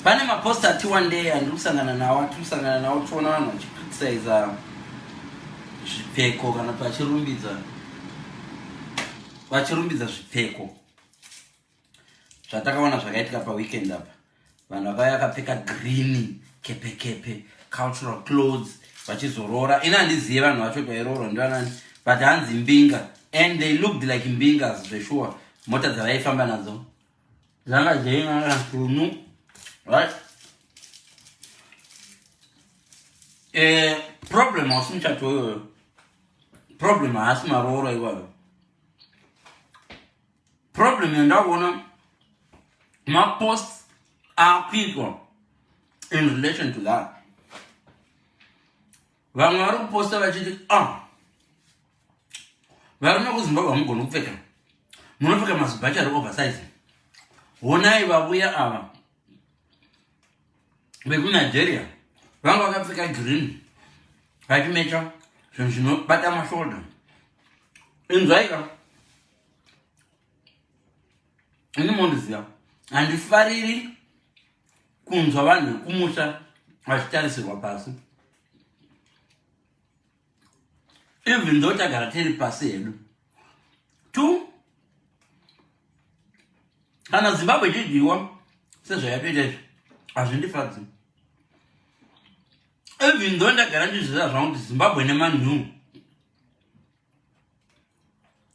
Pane mapost ati one day andiri kusangana nawo, atiri kusangana nawo, tichiona vanhu vachicriticiza zvipfeko kana kuti vachirumbidza zvipfeko zvatakaona zvakaitika paweekend apa. Vanhu vakauya vakapfeka green kepekepe, cultural clothes, vachizoroora. Ini handizive vanhu vacho kuti vairoorwa ndivanani, but hanzi mbinga, and they looked like mbingas zveshuwa. Mota dzavaifamba nadzo dzanga dzeinaaunu, right? Problem hausi muchato iyoyo, problem haasi marooro iwayo. Problem yandakuona maposts akuitwa in relation to that, vamwe vari kuposta vachiti, ah, varume kuZimbabwe hamugoni kupfeka, munopfeka mazibhachi ari oversize. Honai vavuya ava vekuNigeria, vanga vakapfeka green vachimecha zvinhu zvinobata mashoulder. Inzwaika, ini mondiziva, handifariri kunzwa vanhu vekumusha vachitarisirwa pasi, even though tagara tiri pasi hedu. Two, kana Zimbabwe ichidyiwa sezvayatoita izvi, hazvindifadzi, even though ndagara ndizviziva zvangu kuti Zimbabwe nemanhu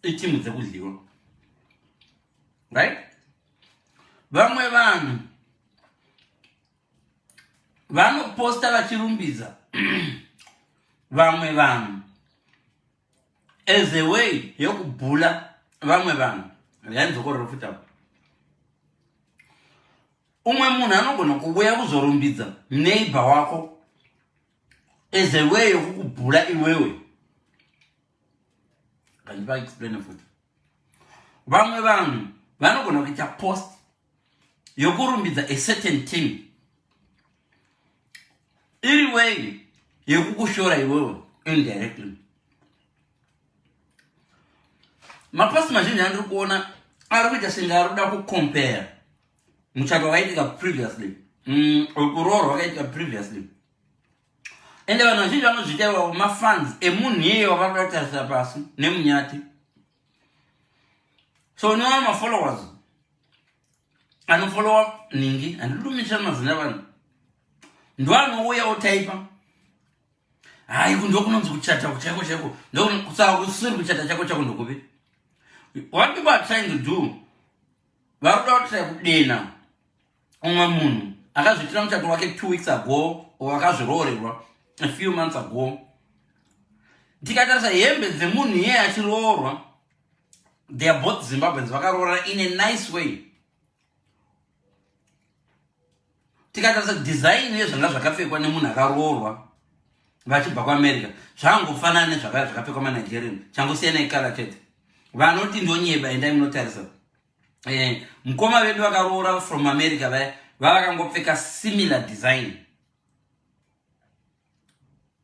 itimu dzekudyiwa, right? Vamwe vanhu vanoposta vachirumbidza vamwe vanhu as a way yekubhula vamwe vanhu. Reanzokorero futi apo, umwe munhu anogona kuuya kuzorumbidza neighbor wako as a way yokukubhula iwewe. Kandipa explain futi. Vamwe vanhu vanogona kuita post yokurumbidza a certain team iri way yekukushora iwewe indirectly. Mapost mazhinji andiri kuona ari kuita senge ari kuda kucompare muchato wakaitika previously, kuroorwa wakaitika previously. Ende vanhu vazhinji vanozviita ivavo mafans emunhu iyeye wavari kuda kutarisira pasi nemunyati. So unoona mafollowers anofollowa nhingi, handidumisha mazina evanhu, ndo anouya otaipa, "Hai, ndokunonzi kuchata chaiko chaiko." Saka kusiri kuchata chako chako ndokupi? What people are trying to do, vari kuda kutry kudena umwe munhu akazviitira muchato wake 2 weeks ago or akazviroorerwa a few months ago. Tikatarisa hembe dzemunhu iyeye achiroorwa, they are both Zimbabweans, vakaroora in a nice way. Tikatarisa design yezvanga zvakapfekwa nemunhu akaroorwa vachibva kuAmerica, zvangofanana nezvakaya zvakapfekwa maNigerian, changosiyana icolour chete. Vanoti ndonyeba, endai munotarisa. Mukoma vedu vakaroora from America vaya, vavakangopfeka similar design,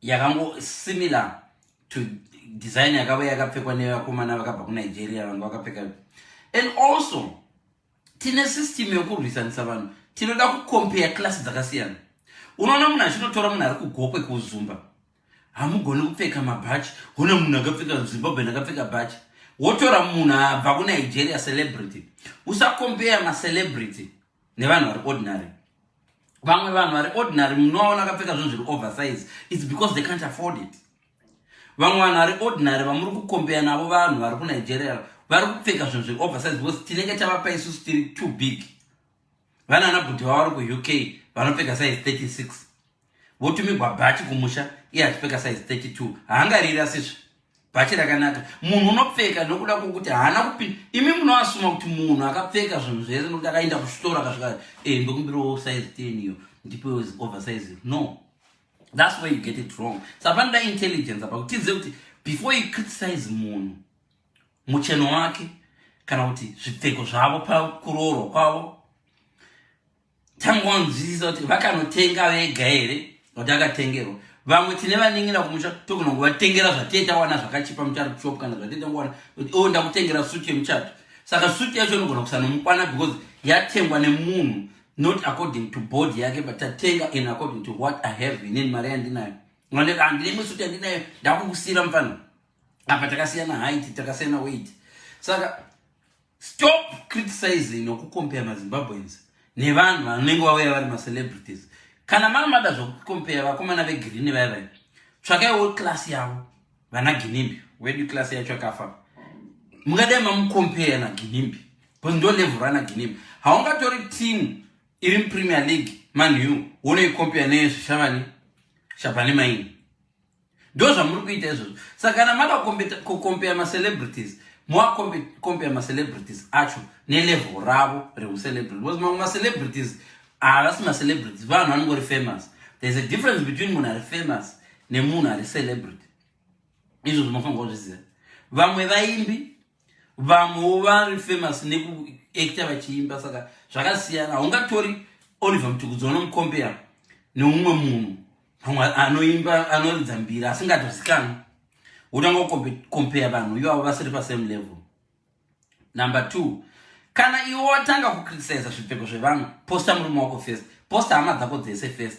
yakango similar to design yakava yakapfekwa nevakomana vakabva kuNigeria vanga vakapfeka. And also tine system yokurwisanisa vanhu, tinoda kucompare class dzakasiyana. Unoona munhu achinotora munhu ari kuGokwe kuZumba, "Hamugoni kupfeka mabhachi, hona munhu akapfeka, Zimbabwe akapfeka bhachi." Wotora munhu abva kuNigeria, celebrity. Usacompare macelebrity nevanhu vari ordinary. Vamwe vanhu vari ordinary munovaona akapfeka zvinhu zviri oversize, it's because they can't afford it. Vamwe vanhu vari ordinary vamuri kucompare navo, vanhu vari kuNigeria, vari kupfeka zvinhu zviri oversize because tinenge tavapa isusu tiri too big. Vanana bhudhi vavo vari kuUK vanopfeka size 36, votumigwa bhachi kumusha, iye achipfeka size 32, haangariri asizvo bhachi rakanaka. Munhu unopfeka nokuda kwokuti haana kupinda. Imi munoasuma kuti munhu akapfeka zvinhu zvese nokuti akaenda kusvitora akasvika, "Ndokumbirawo size 10 iyo, ndipewo oversize." No, that's where you get it wrong. Saka panoda intelligence apa kuti tizive kuti before you criticize munhu mucheno wake kana kuti zvipfeko zvavo pakuroorwa kwavo, tangonzwisisa kuti vakanotenga vega here kuti akatengerwa. Vamwe tine vanin'ina kumusha, togona kuvatengera zvatee tawana zvakachipa mutuckshop, kana zvatee tangowana kuti, "O, ndakutengera suti yemuchato." Saka suti yacho inogona kusanomukwana because Yatengwa nemunhu not according to body yake, but tatenga in according to what I have inini, mari yandinayo. Handine imwe suti yandinayo, ndakukusiyira mufana apa. Takasiyana height, takasiyana weight. Saka stop criticizing nokucompare maZimbabweans nevanhu vanenge vauya vari macelebrities. Kana manga mada zvokucompare vakomana vegreen vaya vaya, tsvakaiwo class yavo, vana Ginimbi wedu. Class yacho akafa, mungadai mamucompare naGinimbi because ndo level rana Ginimbi. Haungatori team iri muPremier League, Man U, wonoicompare neZvishavane, Shabanie Mine. Ndo zvamuri kuita izvozvo. Saka kana mada kucompare macelebrities, muacompare macelebrities acho nelevel ravo reucelebrity, because mamwe macelebrities havasi macelebrities, vanhu vanongori famous. There is a difference between munhu ari famous nemunhu ari celebrity. Izvozvo mafanirwa kuzviziva. Vamwe vaimbi, vamwewo vari famous nekuacta vachiimba, saka zvakasiyana. Haungatori Oliver Mtukudzi unomucompare neumwe munhu pamwe anoimba, anoridza mbiri, asingatozikanwi, wotanga kucompare vanhu ivavo vasiri pasame level. Number two, kana iwe watanga kucriticiza zvipfeko zvevanhu, posta murume wako first, posta hama dzako dzese first,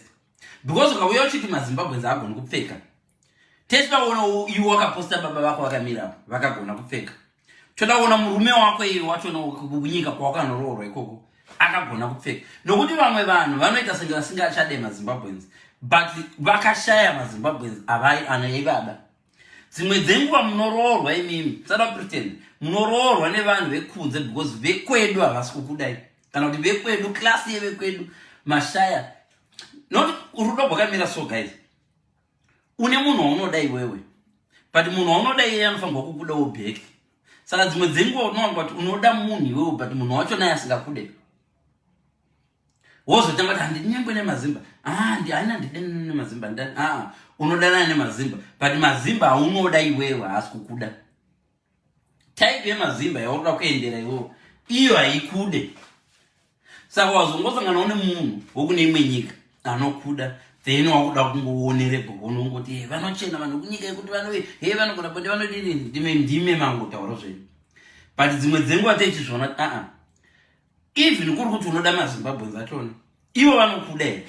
because ukauya uchiti maZimbabweans haagoni kupfeka, techida kuona iwe wakaposta baba vako vakamirapo vakagona kupfeka. Toda kuona murume wako iwe wachona kunyika kwawakanoroorwa ikoko akagona kupfeka, nokuti vamwe vanhu vanoita senge vasingachade maZimbabweans, but vakashaya maZimbabweans anoivada. Dzimwe dzenguva munoroorwa imimi, musada pretend, munoroorwa nevanhu vekunze because vekwedu havasi kukudai, kana kuti vekwedu, class yevekwedu mashaya. Not rudo rwakamira so, guys. Une munhu waunoda iwewe, but munhu waunoda iyeye anofanirwa kukudawo back. Saka dzimwe dzenguva unowanza kuti unoda munhu iwewe, but munhu wacho naye asingakude, wozotanga kuti handinyengwe nemazimba. Ah, haina ndidani nemazimba ndani. Aa, unodanana nemazimba, but mazimba aunoda iwewe haasi kukuda. Type yemazimba yaunoda kuendera iwewe iyo haikude. Saka wazongosanganawo nemunhu wokune imwe nyika anokuda, then wakuda kungoonerego, unongoti, "Hey, vanochena vanhu kunyika yekuti vano he vanogona bonde, vanodini." Ndime mangotaura zvenyu, but dzimwe dzenguva techizviona, aa, even kuri kuti unoda maZimbabweans achona, ivo vanokuda here?